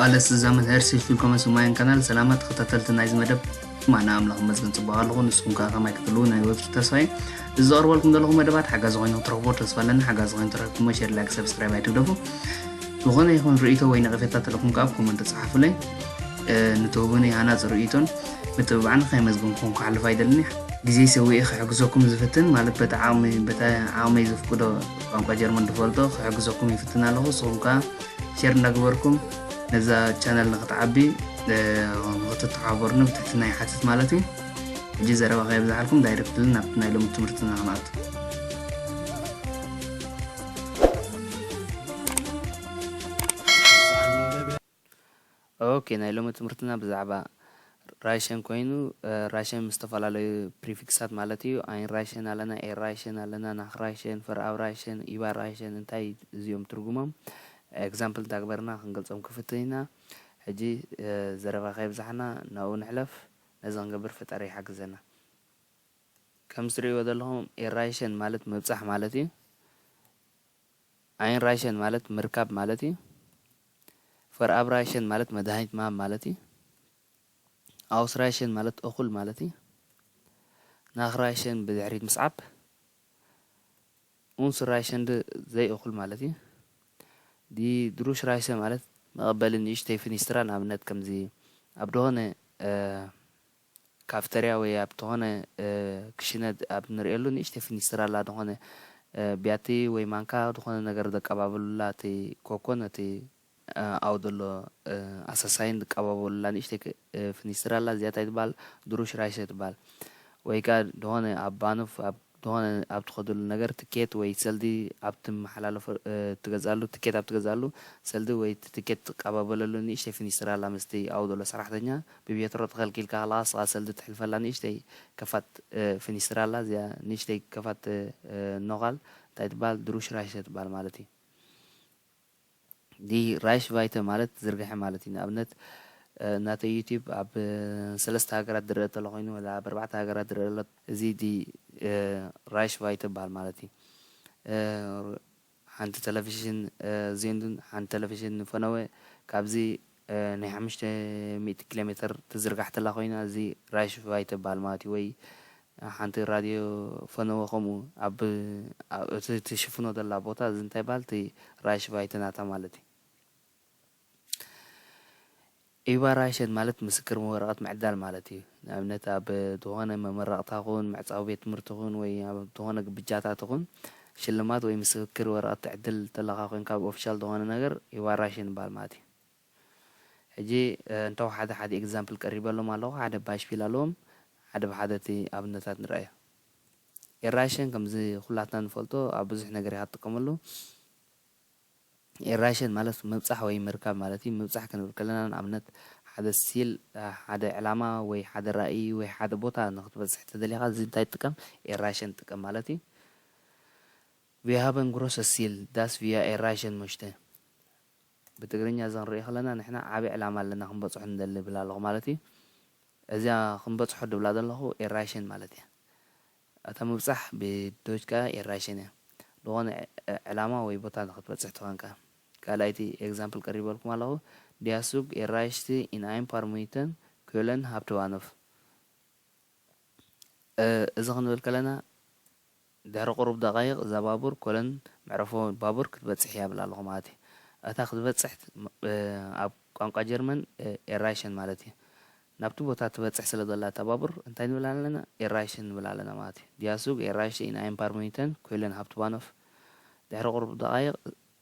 ኣለስ ዛመት ሄርሲ ፊልኮመስ ማያን ካናል። ሰላማት ተኸታተልቲ ናይዚ መደብ፣ ማና ኣምላኽ መስገን ጽቡቕ ኣለኹ። ንስኹም ከኣ ከማይ ክትህልዉ ናይ ወትሩ ተስፋ እዩ። እዚ ዘቕርበልኩም ዘለኹ መደባት ሓጋዚ ኮይኑ ክትረኽቦ ተስፋ ኣለኒ። ሓጋዚ ኮይኑ ተረኽብኩሞ ሼር፣ ላይክ፣ ሰብስክራይብ ኣይትግደፉ። ዝኾነ ይኹን ርእይቶ ወይ ነቐፌታ ተለኹም ከኣ ኣብ ኮመንት ጸሓፉለይ። እ፣ ንትህቡኒ ሃናጺ ርእይቶን ምትብባዕን ከየመስገንኩም ክሓልፍ ኣይደልን። ግዜ ሰዊኤ ክሕግዘኩም ዝፍትን፣ ማለት በቲ ዓቕሚ፣ በቲ ዓቕመይ ዘፍቅዶ ቋንቋ ጀርመን ዝፈልጦ ክሕግዘኩም ይፍትን ኣለኹ። ንስኹም ከኣ ሼር እንዳገበርኩም ነዛ ቻነል ንክትዓቢ፣ እ፣ ንክትተሓባበሩኒ ብትሕትና ይሓትት ማለት እዩ። ሕጂ ዘረባ ከየብዝሓልኩም ዳይሬክትሊ ናብቲ ናይ ሎሚ ትምህርትና ክንኣቱ። ኦኬ፣ ናይ ሎሚ ትምህርትና ብዛዕባ ራይሸን ኮይኑ፣ እ፣ ራይሸን ምስ ዝተፈላለዩ ፕሪፊክሳት ማለት እዩ። ኣይን ራይሸን ኣለና፣ ኤር ራይሸን ኣለና፣ ናኽ ራይሸን፣ ፈርኣብ ራይሸን፣ ኢባ ራይሸን፣ እንታይ እዚኦም ትርጉሞም? ኤግዛምፕል እንዳግበርና ክንገልጾም ክፍትን ኢና። ሕጂ፣ እ፣ ዘረባ ከየብዛሕና ናብኡ ንሕለፍ። ነዚ ክንገብር ፈጣሪ ይሓግዘና። ከም እትርእይዎ ዘለኹም ኤር ራይሸን ማለት ምብጻሕ ማለት እዩ። ኣይን ራይሸን ማለት ምርካብ ማለት እዩ። ፈርኣብ ራይሸን ማለት መድሃኒት ምሃብ ማለት እዩ። ኣውስ ራይሸን ማለት እኹል ማለት እዩ። ናኽ ራይሸን ብድሕሪት ምስዓብ። ኡንስ ራይሸን ድ-፣ ዘይእኹል ማለት እዩ። ዲ ድሩሽ ራይሸን ማለት መቐበሊ ንእሽተይ ፊኒስትራ፣ ንኣብነት ከምዚ ኣብ ዝኾነ፣ እ፣ ካፍተርያ ወይ ኣብ ዝኾነ፣ እ፣ ክሽነ ኣብ ንርእየሉ ንእሽተይ ፊኒስትራ ኣላ፣ ዝኾነ፣ እ፣ ቢያቲ ወይ ማንካ ዝኾነ ነገር ዘቀባብሉላ፣ እቲ ኮኮን እቲ፣ እ፣ ኣብኡ ዘሎ፣ እ፣ ኣሳሳይን ዝቀባበሉላ ንእሽተይ ክ-፣ እ፣ ፊኒስትራ ኣላ። እዚኣ እንታይ ትበሃል? ድሩሽ ራይሸ ትበሃል። ወይ ከኣ ዝኾነ ኣብ ባኑፍ፣ ኣብ ዝኾነ ኣብ ትኸደሉ ነገር ትኬት ወይ ሰልዲ ኣብ ትመሓላለፎ፣ እ፣ ትገዝኣሉ፣ ትኬት ኣብ ትገዝኣሉ፣ ሰልዲ ወይ እቲ ትኬት ትቀባበለሉ ንእሽተይ ፊኒስትራ ኣላ። ምስቲ ኣብኡ ዘሎ ሰራሕተኛ ብቤትሮ ተኸልኪልካ ከለኻ ንስኻ ሰልዲ ትሕልፈላ ንእሽተይ ከፋት፣ እ፣ ፊኒስትራ ኣላ። እዚኣ ንእሽተይ ከፋት፣ እ፣ ኖኻል እንታይ ትበሃል? ድሩሽ ራይሸ ትበሃል ማለት እዩ። ዲ ራይሽ ቫይተ ማለት ዝርግሐ ማለት እዩ። ንኣብነት፣ እ፣ ናተይ ዩቲዩብ ኣብ፣ እ፣ ሰለስተ ሃገራት ዝረአ እንተሎ ኮይኑ፣ ወላ ኣብ ኣርባዕተ ሃገራት ዝረአ ኣሎ፣ እዚ ዲ፣ እ፣ ራይሽ ቫይተ ይበሃል ማለት እዩ። እ፣ ሓንቲ ቴሌቪዥን፣ እ፣ ዜንዱን ሓንቲ ቴሌቪዥን ፈነወ ካብዚ፣ እ፣ ናይ ሓሙሽተ ሚእቲ ኪሎ ሜትር ትዝርጋሕ ተላ ኮይና፣ እዚ ራይሽ ቫይተ ይበሃል ማለት እዩ። ወይ ሓንቲ ራድዮ ፈነወ ከምኡ ኣብ፣ ኣብ እቲ ትሽፍኖ ዘላ ቦታ እዚ እንታይ ይበሃል? እቲ ራይሽ ቫይተ ናታ ማለት እዩ። ኢባ ራይሸን ማለት ምስክር ወረቐት ምዕዳል ማለት እዩ። ንኣብነት ኣብ ዝኾነ መመረቕታ ኹን፣ መዕጻዊ ቤት ትምህርቲ ኹን፣ ወይ ኣብ ዝኾነ ግብጃታት ኹን ሽልማት ወይ ምስክር ወረቐት ትዕድል ተለኻ ኮይንካ፣ ኣብ ኦፊሻል ዝኾነ ነገር ኢባ ራይሸን ይበሃል ማለት እዩ። ሕጂ፣ እ፣ እንተው ሓደ ሓደ ኤግዛምፕል ቀሪበሎም ኣለኹ። ሓደ ባይሽፒል ኣለዎም፣ ሓደ ብሓደ እቲ ኣብነታት ንርኣዮ። ኤር ራይሸን ከምዚ ኩላትና ንፈልጦ ኣብ ብዙሕ ነገር ኢኻ ትጥቀመሉ። ኤር ራይሸን ማለት ምብጻሕ ወይ ምርካብ ማለት እዩ። ምብጻሕ ክንብል ከለና ንኣብነት ሓደ ሲል፣ እ፣ ሓደ ዕላማ ወይ ሓደ ራእይ ወይ ሓደ ቦታ ንክትበጽሕ ተደሊኻ እዚ እንታይ ትጥቀም? ኤር ራይሸን ትጥቀም ማለት እዩ። Wir haben großes Ziel, das wir erreichen möchten። ብትግርኛ እዚ ክንርኢ ከለና ንሕና ዓቢ ዕላማ ኣለና ክንበጽሖ ንደሊ ይብል ኣለኹ ማለት እዩ። እዚኣ ክንበጽሖ ድብላ ዘለኹ ኤር ራይሸን ማለት እያ። እታ ምብጻሕ ብዶች ከኣ ኤር ራይሸን እያ። ዝኾነ ዕ-፣ ዕላማ ወይ ቦታ ንክትበጽሕ ትኾንካ። ካልኣይቲ ኤግዛምፕል ቀሪበልኩም ኣለኹ። Der Zug erreicht in ein paar Minuten Köln Hauptbahnhof። እ፣ እዚ ክንብል ከለና ድሕሪ ቁሩብ ደቃይቕ እዛ ባቡር ኮለን መዕረፎ ባቡር ክትበጽሕ እያ ይብል ኣለኹ ማለት እዩ። እታ ክትበጽሕ፣ እ፣ ኣብ ቋንቋ ጀርመን፣ እ፣ ኤራይሸን ማለት እዩ። ናብቲ ቦታ ትበጽሕ ስለ ዘላ እታ ባቡር እንታይ ንብል ኣለና? ኤራይሸን ንብል ኣለና ማለት እዩ። Der Zug erreicht in ein paar Minuten Köln Hauptbahnhof። ድሕሪ ቁሩብ ደቃይቕ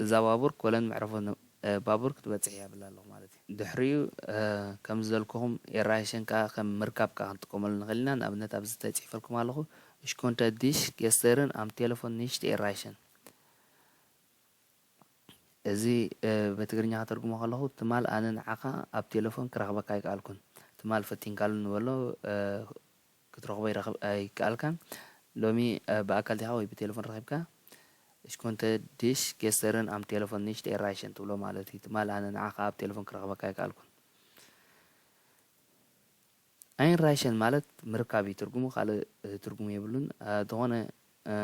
እዛ ባቡር ኮለን መዕረፎ ነ-፣ እ፣ ባቡር ክትበጽሕ እያ ይብል ኣለኹ ማለት እዩ። ድሕሪኡ፣ እ፣ ከም ዝበልኩኹም ኤራይሸን ከኣ ከም ምርካብ ከኣ ክንጥቀመሉ ንኽእል ኢና። ንኣብነት ኣብዚ ተጽሒፈልኩም ኣለኹ፣ Ich konnte dich gestern am Telefon nicht erreichen። እዚ፣ እ፣ በትግርኛ ከተርጉሞ ከለኹ፣ ትማል ኣነ ንዓኻ ኣብ ቴሌፎን ክረኽበካ ኣይከኣልኩን። ትማል ፈቲንካሉ ንበሎ፣ እ፣ ክትረኽቦ ይረኽብ-፣ ኣይከኣልካን። ሎሚ፣ እ፣ ብኣካል ዲኻ ወይ ብቴሌፎን ረኺብካ? Ich konnte dich gestern am Telefon nicht erreichen ትብሎ ማለት እዩ። ትማል ኣነ ንዓኻ ኣብ ቴሌፎን ክረኽበካ ኣይከኣልኩን። Einreichen ማለት ምርካብ እዩ ትርጉሙ፣ ካልእ፣ እ፣ ትርጉም የብሉን። እ፣ ዝኾነ፣ እ፣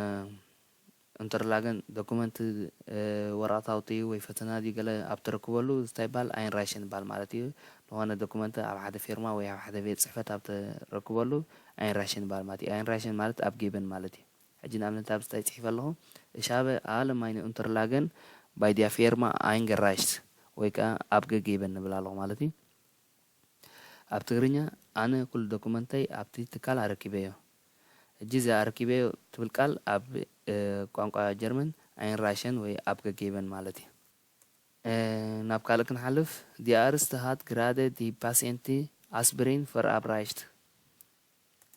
Unterlagen፣ ዶኩመንት፣ ወረቐት ሃውቲ ወይ ፈተና ድዩ ገለ ኣብ ትረክበሉ እንታይ ይበሃል? Einreichen ይበሃል ማለት እዩ። ዝኾነ ዶኩመንት ኣብ ሓደ ፊርማ ወይ ኣብ ሓደ ቤት ጽሕፈት ኣብ ትረክበሉ Einreichen ይበሃል ማለት እዩ። Einreichen ማለት abgeben ማለት እዩ። ሕጂ ንኣብነት ኣብዚ እንታይ ጽሒፈ ኣለኹ? Ich habe alle meine Unterlagen bei der Firma eingereicht ወይ ከዓ abgegeben ንብል ኣለኹ ማለት እዩ። ኣብ ትግርኛ ኣነ ኩሉ ዶኩመንተይ ኣብቲ ትካል ኣረኪበዮ። ሕጂ እዛ ኣረኪበዮ ትብል ቃል ኣብ ቋንቋ ጀርመን Einreichen ወይ abgegeben ማለት እዩ። ናብ ካልእ ክንሓልፍ፣ Die Arzt hat gerade die Patienten Aspirin verabreicht።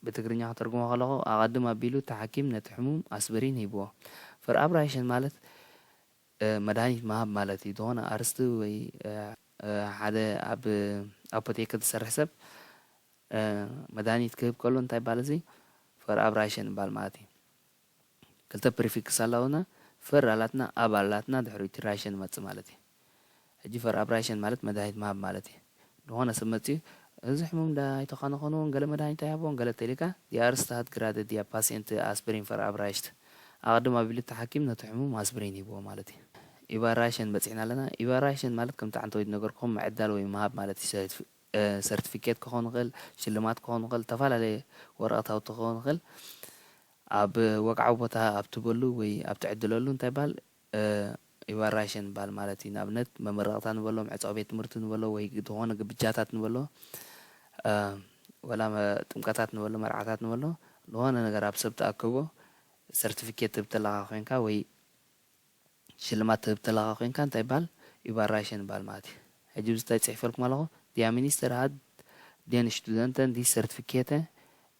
ብትግርኛ ከተርጉሞ ከለኹ፣ ኣቐድም ኣቢሉ እቲ ሓኪም ነቲ ሕሙም ኣስፕሪን ሂብዎ። Verabreichen ማለት መድሃኒት ምሃብ ማለት እዩ። ዝኾነ ኣርስቲ ወይ ሓደ ኣብ ኣፖቴክ ዝሰርሕ ሰብ መድሃኒት ክህብ ከሎ እንታይ ይባል? እዚ verabreichen ይባል ማለት እዩ። ክልተ ፕሪፊክስ ኣለውና። Ver ኣላትና፣ Ab ኣላትና፣ ድሕሪኡ እቲ ራይሸን ይመጽእ ማለት እዩ። ሕጂ verabreichen ማለት መድሃኒት ምሃብ ማለት እዩ። ዝኾነ ሰብ መጺኡ፣ "እዚ ሕሙም ዳ ኣይተኻነ ኾነ እውን ገለ መድሃኒት ኣይሃቦን ገለ" ተሊካ፣ Die Arzt hat gerade die Patienten Aspirin verabreicht። ኣቐድም ኣቢሉ እቲ ሓኪም ነቲ ሕሙም ኣስፕሪን ሂብዎ ማለት እዩ። Überreichen በጺሕና ኣለና። Überreichen ማለት ከምቲ ዓንተወይ ዝነገርኩም ምዕዳል ወይ ምሃብ ማለት እዩ። ሰርቲፊኬት ክኸውን ይኽእል፣ ሽልማት ክኸውን ይኽእል፣ ዝተፈላለየ ወረቐት ሃውቲ ክኸውን ይኽእል። ኣብ ወግዓዊ ቦታ ኣብ ትበሉ ወይ ኣብ ትዕድለሉ እንታይ ይበሃል? Überreichen ይበሃል ማለት እዩ። ንኣብነት መመረቕታ ንበሎ፣ መዕጸዊ ቤት ትምህርቲ ንበሎ ወይ ዝኾነ ግብጃታት ንበሎ፣ ወላ ጥምቀታት ንበሎ፣ መርዓታት ንበሎ፣ ዝኾነ ነገር ኣብ ሰብ ትኣክቦ ሰርቲፊኬት ትህብ ተለኻ ኮይንካ ወይ ሽልማት ትህብ ተለኻ ኮይንካ እንታይ ይበሃል? Überreichen ይበሃል ማለት እዩ። ሕጂ ኣብዚ እንታይ ጽሒፈልኩም ኣለኹ? Der Minister hat den Studenten die Zertifikate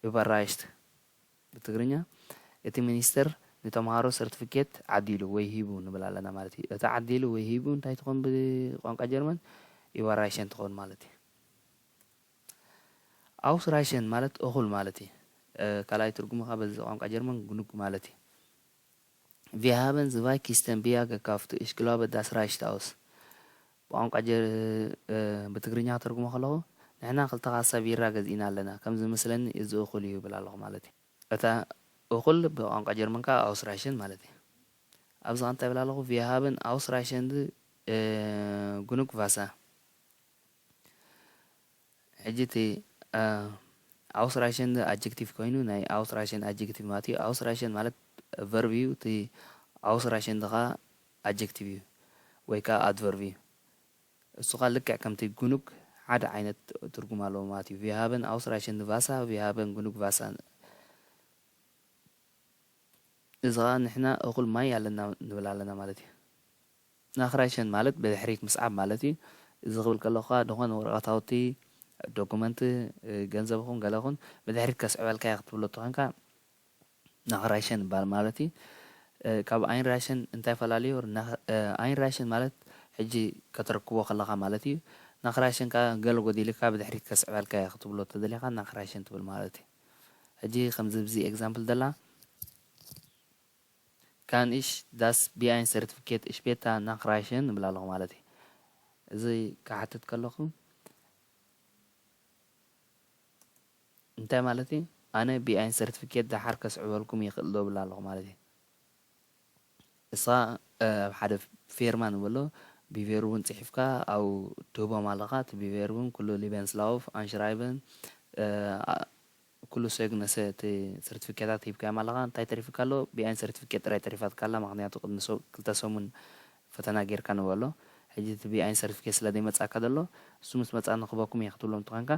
überreicht። ብትግርኛ፣ እቲ ሚኒስተር ንተምሃሮ ሰርቲፊኬት ዓዲሉ ወይ ሂቡ ንብል ኣለና ማለት እዩ። እቲ ዓዲሉ ወይ ሂቡ እንታይ ትኾን ብቋንቋ ጀርመን? Überreichen ትኾን ማለት እዩ። Ausreichen ማለት እኹል ማለት እዩ። ካልኣይ ትርጉሙ ኸዓ በዚ ቋንቋ ጀርመን ግኑግ ማለት እዩ። Wir haben zwei Kisten Bier gekauft, ich glaube, das reicht aus። ብቋንቋ ጀ-፣ ብትግርኛ ከተርጉሞ ከለኹ፣ ንሕና ክልተ ካሳ ቢራ ገዚእና ኣለና፣ ከም ዝመስለኒ እዚ እኹል እዩ ይብል ኣለኹ ማለት እዩ። እታ እኹል ብቋንቋ ጀርመን ከዓ Ausreichen ማለት እዩ። ኣብዚ ኸ እንታይ ይብል ኣለኹ? Wir haben ausreichend genug Wasser። ሕጂ እቲ Ausreichend ኣጀክቲቭ ኮይኑ ናይ Ausreichen ኣጀክቲቭ ማለት እዩ። Ausreichen ማለት ቨርብ እዩ። እቲ Ausreichend ኸዓ ኣጀክቲቭ እዩ ወይ ከዓ ኣድቨርብ እዩ። እሱ ኸዓ ልክዕ ከምቲ ግኑግ ሓደ ዓይነት ትርጉም ኣለዎ ማለት እዩ። Wir haben ausreichend Wasser፣ wir haben genug Wasser። እዚ ኸዓ ንሕና እኹል ማይ ኣለና ንብል ኣለና ማለት እዩ። Nachreichen ማለት ብድሕሪት ምስዓብ ማለት እዩ። እዚ ክብል ከለኹ ኸዓ ዝኾነ ወረቐት ሃውቲ፣ ዶኩመንት፣ ገንዘብ ይኹን ገለ ይኹን ብድሕሪት ከስዕበልካ እየ ክትብሎ እንተኾንካ Nachreichen ይበሃል ማለት እዩ። ካብ Einreichen እንታይ ይፈላለዮ? Einreichen ማለት ሕጂ ከተረክቦ ከለኻ ማለት እዩ። Nachreichen ከዓ ገለ ጎዲልካ ብድሕሪት ከስዕበልካ እየ ክትብሎ ተደሊኻ Nachreichen ትብል ማለት እዩ። ሕጂ ከምዚ ኣብዚ ኤግዛምፕል ዘላ Kann ich das B eins Zertifikat später nachreichen ንብል ኣለኹ ማለት እዩ። እዚ ክሓትት ከለኹ እንታይ ማለት እዩ? ኣነ B eins ሰርቲፊኬት ደሓር ከስዕበልኩም ይኽእል ዶ እብል ኣለኹ ማለት እዩ። እሳ ኣብ ሓደ ፌርማ ንበሎ ብቬርቡን ጽሒፍካ ኣብኡ ትህቦም ኣለኻ። እቲ ብቬርቡን ኩሉ Lebenslauf፣ Anschreiben፣ ኩሉ Zeugnisse እቲ ሰርቲፊኬታት ሂብካዮም ኣለኻ። እንታይ ተሪፉካ ኣሎ? B eins ሰርቲፊኬት ጥራይ ተሪፋትካ ኣላ፣ ምኽንያቱ ቅድሚ ሰው-፣ ክልተ ሰሙን ፈተና ጌርካ ንበሎ። ሕጂ እቲ B eins ሰርቲፊኬት ስለ ዘይመጻእካ ዘሎ፣ እሱ ምስ መጻ ንኽበኩም እየ ክትብሎም ተኾንካ፣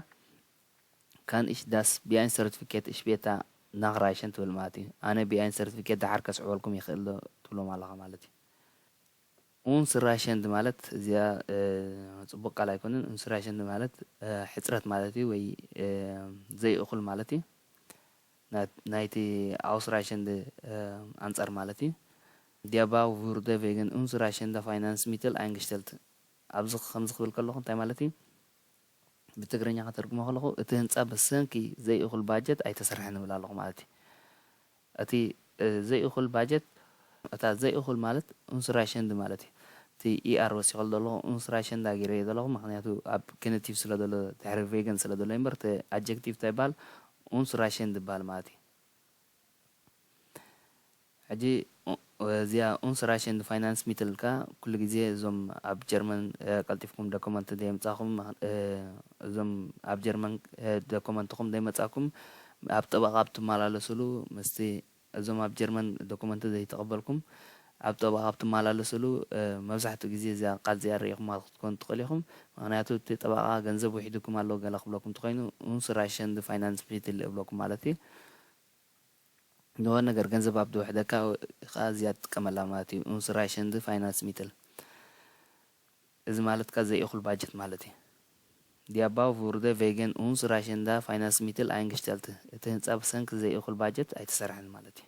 Kann ich das B eins Zertifikat später nachreichen ትብል ማለት እዩ። ኣነ B eins ሰርቲፊኬት ደሓር ከስዕበልኩም ይኽእል ዶ ትብሎም ኣለኻ ማለት እዩ። Unzureichend ማለት እዚኣ፣ እ፣ ጽቡቕ ቃል ኣይኮነን። Unzureichend ማለት፣ እ፣ ሕጽረት ማለት እዩ ወይ፣ እ፣ ዘይእኹል ማለት እዩ። ና-፣ ናይቲ ausreichend፣ እ፣ ኣንጻር ማለት እዩ። Der Bau wurde wegen unzureichender Finanzmittel eingestellt። ኣብዚ ከምዚ ክብል ከለኹ እንታይ ማለት እዩ? ብትግርኛ ከተርጉሞ ከለኹ፣ እቲ ህንጻ ብሰንኪ ዘይእኹል ባጀት ኣይተሰርሐን እብል ኣለኹ ማለት እዩ። እቲ፣ እ፣ ዘይእኹል ባጀት፣ እታ ዘይእኹል ማለት Unzureichend ማለት እዩ። እቲ ER ወሲኸሉ ዘለኹ Unzureichend ገይረዮ ዘለኹ፣ ምኽንያቱ ኣብ Genitiv ስለ ዘሎ፣ ድሕሪ wegen ስለ ዘሎ እምበር፣ እቲ ኣጀክቲቭ እንታይ ይበሃል? Unzureichend ይበሃል ማለት እዩ። ሕጂ ኡ-፣ እዚኣ uns Reisende Finanzmittel ኢልካ ኩሉ ግዜ እዞም ኣብ ጀርመን ቀልጢፍኩም ዶኮመንት ዘይምጻኹም፣ እዞም ኣብ ጀርመን ዶኮመንትኹም ዘይመጻኩም ኣብ ጠበቓ ኣብ ትመላለስሉ ምስቲ እዞም ኣብ ጀርመን ዶኮመንት ዘይተቐበልኩም ኣብ ጠበቓ ኣብ ትመላለስሉ መብዛሕትኡ ግዜ እዚኣ ቃል እዚኣ ርኢኹማ ክትኮኑ ትኽእል ኢኹም። ምክንያቱ እቲ ጠበቓ ገንዘብ ውሒዱኩም ኣሎ ገለ ክብለኩም እንተኾይኑ uns Reisende Finanzmittel እብለኩም ማለት እዩ። ዝኾነ ነገር ገንዘብ ኣብ ዝውሕደካ ከዓ እዚኣ ትጥቀመላ ማለት እዩ። uns Reisende Finanzmittel እዚ ማለት ከዓ ዘይእኹል ባጀት ማለት እዩ። Die Bau wurde wegen uns Reisender Finanzmittel eingestellt። እቲ ህንፃ ብሰንኪ ዘይእኹል ባጀት ኣይተሰርሐን ማለት እዩ።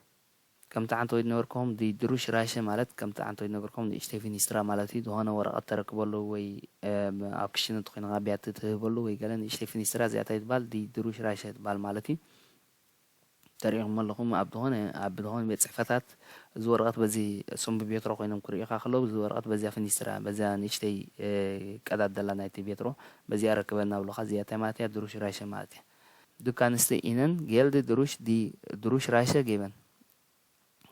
ከምቲ ዓንተወይ ዝነበርኩም die Durchreise ማለት ከምቲ ዓንተወይ ዝነበርኩም ንእሽተይ ፊኒስትራ ማለት እዩ። ዝኾነ ወረቐት ተረክበሉ ወይ ኣብ ክሽነ እንተኮይንካ ቢያቲ ትህበሉ ወይ ገለ ንእሽተይ ፊኒስትራ እዚኣ እንታይ ትበሃል die Durchreise ትበሃል ማለት እዩ። ተሪእኹም ኣለኹም ኣብ ዝኾነ ኣብ ዝኾነ ቤት ፅሕፈታት እዚ ወረቐት በዚ እሶም ብቤትሮ ኮይኖም ክርእዩኻ ከለዉ እዚ ወረቐት በዚያ ፊኒስትራ በዚያ ንእሽተይ ቀዳድ ዘላ ናይቲ ቤትሮ በዚኣ ረክበና ብሎኻ እዚኣ እንታይ ማለት እያ ድሩሽ ራይሸ ማለት እያ። Du kannst ihnen Geld durch die Durchreise geben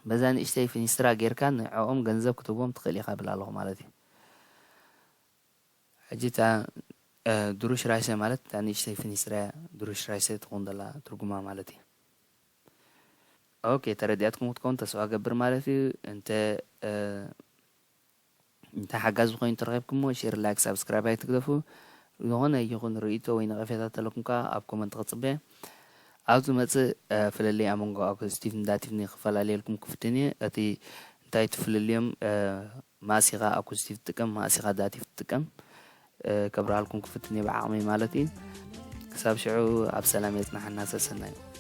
በዛ ንእሽተይ ፊኒስትራ ጌርካ ንዕኦም ገንዘብ ክትህቦም ትኽእል ኢኻ ብል ኣለኹ ማለት እዩ። ሕጂ እታ ድሩሽ ራይሰ ማለት እታ ንእሽተይ ፊኒስትራ እያ። ድሩሽ ራይሰ ትኹን ዘላ ትርጉማ ማለት እዩ። ኦኬ ተረዲኣትኩም ክትከውን ተስፋ ገብር ማለት እዩ። እንተ እንተ ሓጋዚ ኮይኑ ተረኺብኩሞ ሼር ላይክ ሳብስክራይብ ኣይትግደፉ። ዝኾነ ይኹን ርእይቶ ወይ ነቐፌታ ተለኩም ከዓ ኣብ ኮመንት ክፅበ። ኣብ ዝመፅእ ፍልልይ ኣብ መንጎ ኣኩስቲቭ ንዳቲቭ ክፈላለየልኩም ክፍትን እየ። እቲ እንታይ ትፍልልዮም ማእሲኻ ኣኩስቲቭ ትጥቀም ማእሲኻ ዳቲቭ ትጥቀም ከብርሃልኩም ክፍትን እየ ብዓቕመይ ማለት እዩ። ክሳብ ሽዑ ኣብ ሰላም የፅናሓና ሰሰናዩ።